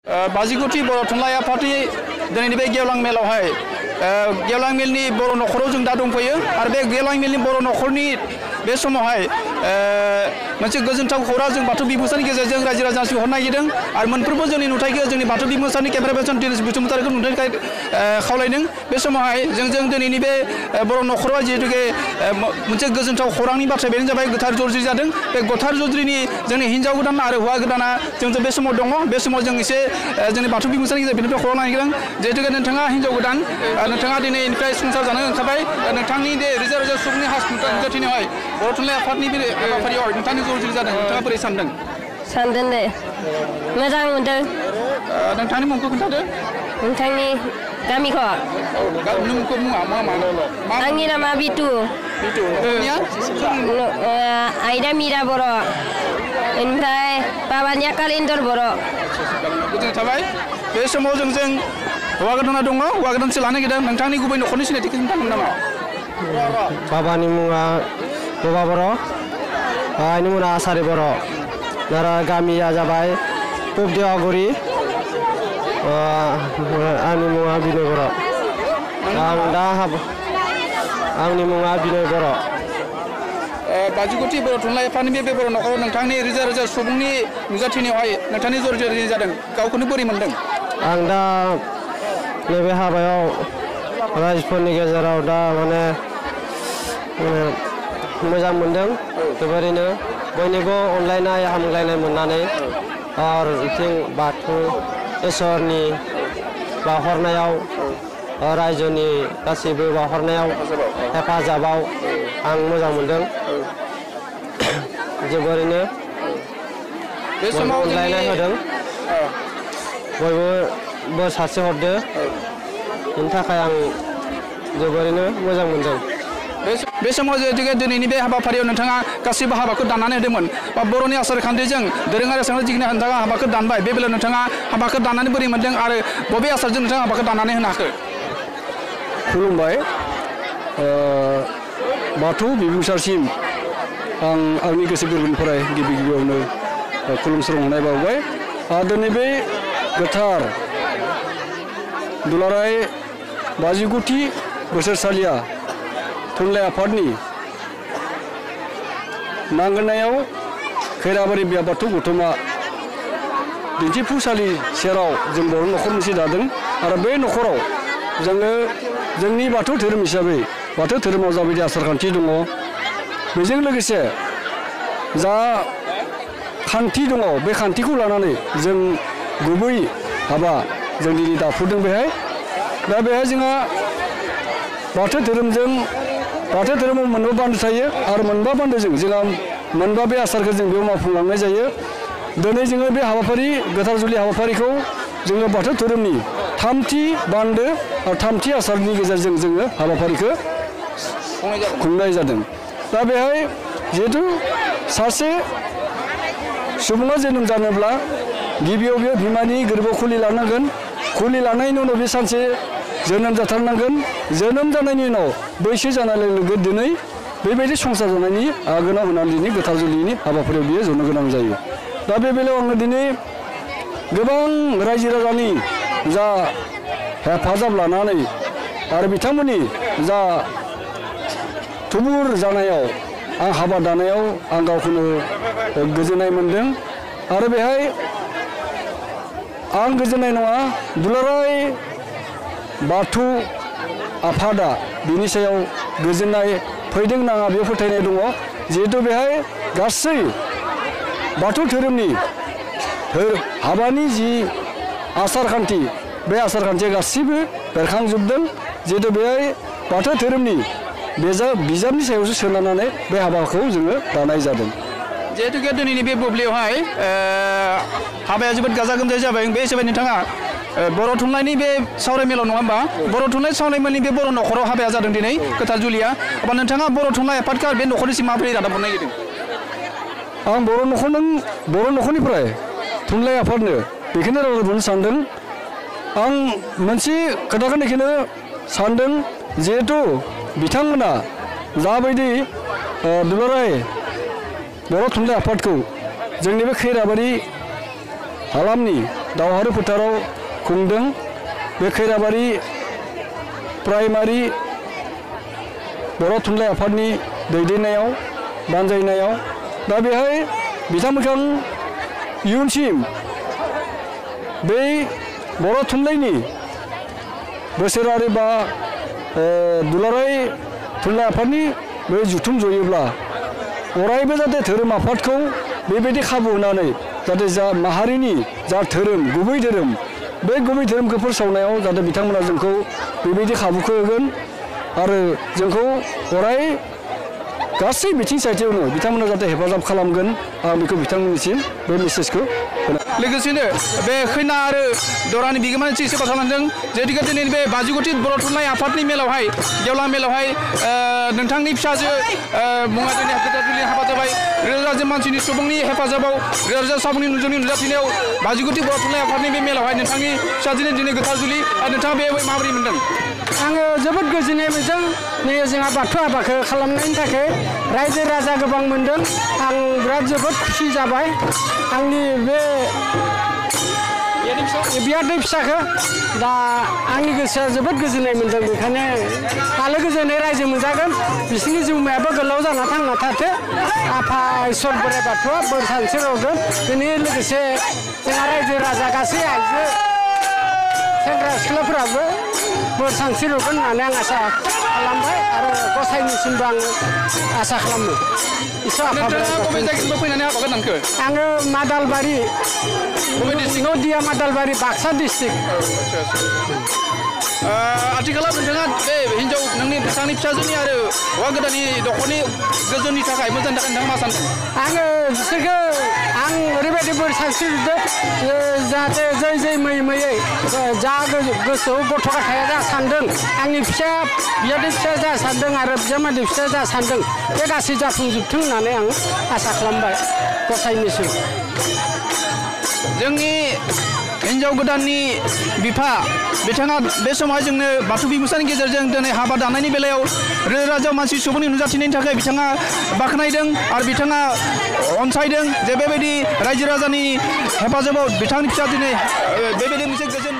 बाजिगुथि बर' थुनलाइ आफादनि दिनैनि बे गेवलां मेलावहाय गेवलां मेलनि बर' न'खराव जों दा दंफैयो आरो बे गेवलां मेलनि बर' न'खरनि बे समावहाय मोनसे गोजोनथाव खौरां जों बाथौ बिबुंसारनि गेजेरजों रायजो राजासिम हरनो नागिरदों आरो मोनफ्रोमबो जोंनि नुथायखौ जोंनि बाथौ बिबुंसारनि केमेरा पार्सन दिनेश बसुमतारीखौ नुनो थाखाय खावलायदों बे समावहाय जों दिनैनि बे बर' न'खराव जिहेतुके मोनसे गोजोनथाव खौरांनि बाथ्रा बेनो जाबाय गोथार जरजि जादों बे गोथार जरजिनि जोंनि हिन्जाव गोदान आरो हौवा गोदाना जों बे समाव दङ बे समाव जों एसे जोंनि बाथौ बिबुंसारनि गेजेरजों बेनिफ्राय खौरां नागिरदों जिहेतुके नोंथाङा हिन्जाव गोदान नोंथाङा दिनैनिफ्राय संसार जानो ओंखारबाय नोंथांनि बे रोजा रोजा सुबुंनि नुजाथिनायावहाय बर' थुनलाइ आफादनि बे हाबाफारियाव नोंथांनि जरजि जादों नोंथाङा बोरै सानदों सानदों दे मोजां मोनदों नोंथांनि मुंखौ खोन्थादो नोंथांनि गामिखौ आंनि नामा बिटु आइदा मिरा बर' ओमफ्राय बाबानिया कालिन्दर बर' गोजोननाय थाबाय बे समाव जों हौवा गोदाना दङ हौवा गोदानसो लानो नागिरदों नोंथांनि गुबै न'खरनि सिनायथिखौ खोन्थागोन नामा बाबानि मुङा बबा बर' आइनि मुङा आसारि बर' आरो गामिया जाबाय पुबदेवागुरि आंनि मुङा बिनय बर' आंनि मुङा बिनय बर' बाजिगुथि बर' थुनलाइ आफादनि बे बर' न'खराव नोंथांनि रोजा रोजा सुबुंनि नुजाथिनायावहाय नोंथांनि जरजि जादों गावखौनो बोरै मोनदों आं दा नैबे हाबायाव रायजोफोरनि गेजेराव दा माने मोजां मोनदों जोबोरैनो बयनिबो अनलायनाय हामलायनाय मोननानै आरो बिथिं बाथौ इसोरनि बावहरनायाव रायजोनि गासैबो बावहरनायाव हेफाजाबाव आं मोजां मोनदों जोबोरैनो बे समाव अनलायनाय होदों बयबो बोर सारस्रि हरदो बेनि थाखाय आं जोबोरैनो मोजां मोनदों बे समाव जिहेतुके दिनैनि बे हाबाफारियाव नोंथाङा गासैबो हाबाखौ दाननानै होदोंमोन बा बर'नि आसार खान्थिजों दोरोङारि आसार जिखिनि नोंथाङा हाबाखौ दानबाय बे बेलायाव नोंथाङा हाबाखौ दाननानै बोरै मोनदों आरो बबे आसारजों नोंथाङा हाबाखौ दाननानै होनो हाखो खुलुमबाय बाथौ बिबुंसारसिम आं आंनि गोसो गोरबोनिफ्राय गिबियावनो खुलुमस्रांनाय बावबाय दिनै बे गोथार दुलाराय बाजिगुथि बोसोरसालिया थुनलाइ आफादनि नांगोनायाव खैराबारि बिया बाथौ गौथुमा दिन्थिफुंसालि सेराव जों बर' न'खर मोनसे दादों आरो बे न'खराव जोङो जोंनि बाथौ धोरोम हिसाबै बाथौ धोरोमाव जाबायदि आसारखान्थि दङ बेजों लोगोसे जा खान्थि दङ बे खान्थिखौ लानानै जों गुबै हाबा जों दिनै दाफुदों बेहाय दा बेहाय जोंहा बाथौ धोरोमाव मोनबा बान्दो थायो आरो मोनबा बान्दोजों जोंहा मोनबा बे आसारखौ जों बेयाव मावफुंलांनाय जायो दिनै जोङो बे हाबाफारि गोथार जुलि हाबाफारिखौ जोङो बाथौ धोरोमनि थामथि बान्दो आरो थामथि आसारनि गेजेरजों जोङो हाबाफारिखौ खुंनाय जादों दा बेहाय जिहेथु सासे सुबुङा जोनोम जानोब्ला गिबियाव बे बिमानि गोरबोआव खुलि लानांगोन खुलि लानायनि उनाव बे सानसे जोनोम जाथारनांगोन जोनोम जानायनि उनाव बैसो जानाय लोगो दिनै बेबायदि संसार जानायनि आगोनाव होनानै दिनै गोथार जुलिनि हाबाफारियाव बियो जनो गोनां जायो दा बे बेलायाव आङो दिनै गोबां रायजो राजानि जा हेफाजाब लानानै आरो बिथांमोननि जा थुबुर जानायाव आं हाबा दानायाव आं गावखौनो गोजोननाय मोनदों आरो बेहाय आं गोजोननाय नङा दुलाराय बाथौ आफादा बिनि सायाव गोजोननाय फैदों नाङा बे फोथायनाय दङ जिहेतु बेहाय गासै बाथौ धोरोमनि हाबानि जि आसारखान्थि बे आसारखान्थिया गासिबो बेरखांजोबदों जिहेतु बेहाय बाथौ धोरोमनि बिजाबनि सायावसो सोनारनानै बे हाबाखौ जोङो दानाय जादों जिहेतुके दिनैनि बे बुब्लियावहाय हाबाया जोबोद गाजा गोमजायै जाबाय बे हिसाबै नोंथाङा बर' थुनलाइनि बे सावरायमेलाव नङा होमबा बर' थुनलाइ सावरायमेलनि बे बर' न'खराव हाबाया जादों दिनै गोथार जुलिया अब्ला नोंथाङा बर' थुनलाइ आफादखौ बे न'खरनिसिम माबोरै रादाब हरनो नागिरदों आं बर' न'खरनिफ्राय थुनलाइ आफादनो बेखौनो रादाब हरनो सानदों आं मोनसे खोथाखौ बेखौनो सानदों जिहेथु बिथांमोना जाबायदि दुलाराय बर' थुनलाइ आफादखौ जोंनि बे खैराबारि हालामनि दावहारु फोथाराव खुंदों बे खैराबारि प्राइमारि बर' थुनलाइ आफादनि दैदेननायाव बानजायनायाव दा बेहाय बिथांमोनखौ इयुनसिम बै बर' थुनलाइनि बोसोरारि बा दुलाराय थुनलाइ आफादनि बे जुथुम जयोब्ला अरायबो जाहाथे धोरोम आफादखौ बेबायदि खाबु होनानै जाहाथे जा माहारिनि जा धोरोम गुबै धोरोम बे गुबै धोरोमखौ फोसावनायाव जाहाथे बिथांमोना जोंखौ बेबायदि खाबुखौ होगोन आरो जोंखौ अराय गासै बिथिं साइथियावनो बिथांमोना जाहाथे हेफाजाब खालामगोन आं बेखौ बिथांमोननिसिम बे मेसेजखौ लोगोसेनो बे खैना आरो दरानि बिगोमानि एसे बाथ्रा लांदों जेहेतु दिनैनि बे 50 बर' थुनलाइ आफादनि मेलावहाय गेवलां मेलावहाय नोंथांनि फिसाजो मुङा दिनै गोदाजुलि हाबा जाबाय रोजा मानसिनि सुबुंनि हेफाजाबाव रोजा साबुंनि नुजोंनि नुजाथिनायाव 50 बर' थुनलाइ आफादनि बे मेलावहाय नोंथांनि फिसाजोनि दिनै गोथार जुलि नोंथाङा बे माबोरै मोनदों? आङो जोबोद गोजोननाय मोनदों नै जोंहा बाथौ हाबाखौ खालामनायनि थाखाय रायजो राजा गोबां मोनदों आं बिराद जोबोद खुसि जाबाय आंनि बे बियादै फिसाखौ दा आंनि गोसोआ जोबोद गोजोननाय मोनदों बेखायनो आलो गोजोनै रायजो मोनजागोन बिसोरनि जिउमायाबो गोलाव जाना थांना थाथो आफा इसोर बोराइ बाथौआ बोर सानस्रि हरगोन बेनि लोगोसे जोंहा रायजो राजा गासै आइजो सेंग्रा सिख्लाफोराबो बोर सानस्रि हरगोन होननानै आं आसा खालामबाय आरो गसाइनिसिमबो आं आसा खालामो आङो मादालबारि नदिया मादालबारि बाक्सा डिस्ट्रिक्ट आथिखालाव नोंथाङा बे हिन्जाव नोंथांनि फिसाजोनि आरो हौवा गोदाननि न'खरनि गोजोननि थाखाय मोजांनि थाखाय नोंथाङा मा सानदों? आङो बिसोरखौ आं ओरैबायदि बोर सानस्रिदों जाहाथे जै जै मैयै जा गोसोआव गथ' गथाया जा सानदों आंनि फिसा बियादै फिसा जा सानदों आरो बिजामादै फिसा जा सानदों बे गासै जाफुंजोबथों होननानै आं आसा खालामबाय गसाइनिसिम। जोंनि हिन्जाव गोदाननि बिफा बिथाङा बे समाव जोंनो बाथौ बिबुंसारनि गेजेरजों दिनै हाबा दानायनि बेलायाव रोजा मानसि सुबुंनि नुजाथिनायनि थाखाय बिथाङा बाख्नायदों आरो बिथाङा अनसायदों जे बेबायदि रायजो राजानि हेफाजाबाव बिथांनि फिसा दिनै बेबायदि मोनसे गोजोन